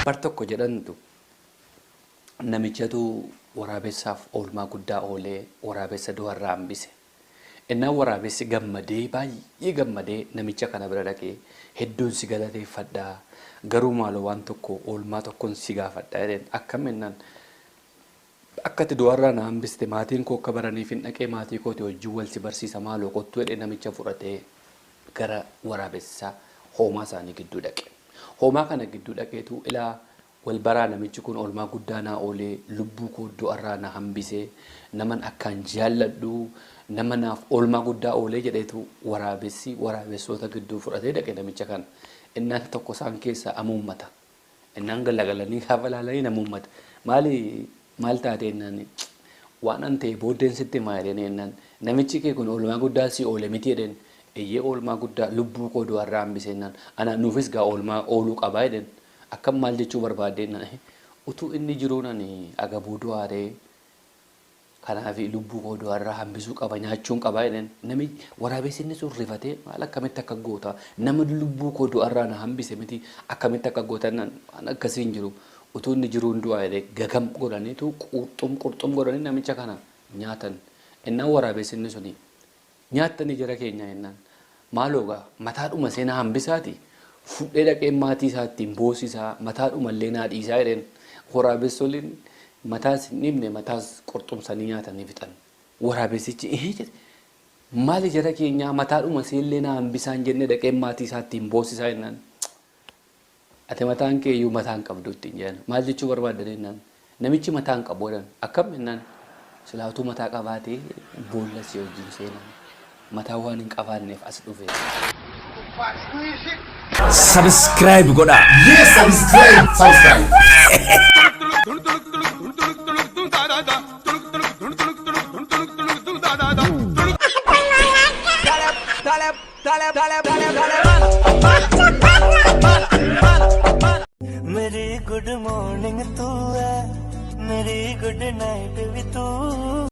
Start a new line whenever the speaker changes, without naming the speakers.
Bar tokko jedhantu namichatu waraabessaaf oolmaa guddaa oolee waraabessa du'arraa hambise. Innaan waraabessi gammadee baay'ee gammadee namicha kana bira dhaqee hedduun si galateeffadha garuu maaloo waan tokko oolmaa tokkon si gaafadha jedheen. Akkam jennaan akka ati du'arraa na hambiste maatiin koo akka baraniifin dhaqee maatii kooti wajjin wal si barsiisa maaloo kottu jedhee namicha fudhatee gara waraabessaa hoomaa isaanii gidduu dhaqe. Hoomaa kana gidduu dhaqeetu ilaa wal baraa namichi kun oolmaa guddaa naa oolee lubbuu koo du'arraa na hambisee naman akkaan jaalladhu nama naaf oolmaa guddaa oolee jedheetu waraabessi waraabessoota gidduu fudhatee dhaqe namicha kana. Innaan tokko isaan keessaa amuummata. Innaan galagalanii gaafa ilaalanii namuummata. Maali maal taate innaan waan an ta'e booddeen sitti himaa jedheen innaan namichi kee kun oolmaa guddaa si oole miti jedheen eeyyee oolmaa guddaa lubbuu koo du'arraa hambise innaan ana nuufis gaa oolmaa ooluu qabaa jedheen. Akkam maal jechuu barbaadde innaan utuu inni jiruun ani agabuu du'aaree kanaaf lubbuu koo du'arraa hambisuu qaba nyaachuun qaba jedheen. Nami waraabessi inni sun rifatee maal akkamitti akka goota nama lubbuu koo du'arraa na hambise miti akkamitti akka goota innaan waan akkasii hin jiru utuu inni jiruun du'aa jedhee gagam godhaniitu qurxum qurxum godhanii namicha kana nyaatan. Innaan waraabessi inni suni nyaattanii jara keenya jennaan maaloo gaa mataadhuma ishee na hambisaati fudhee dhaqee maatii isaa ittiin boosisaa mataadhuma illee naa dhiisaa jedheen. Waraabessoliin mataas hin dhiibne mataas qurxumsanii nyaatanii fixan. Waraabessichi ee jedhe maali jara keenyaa mataadhuma ishee illee naa hambisaan jenne dhaqee maatii isaa ittiin boosisaa jennaan. Ati mataan kee iyyuu mataa hin qabdu ittiin jedhan. Maal jechuu barbaaddan jennaan namichi mataa hin qabu jedhan. Akkam jennaan silaa utuu mataa qabaatee boolla si wajjin seenan. Mataa waan hin qabaanneef as dhufe.
Subscribe godhaa.
Yes, subscribe, subscribe.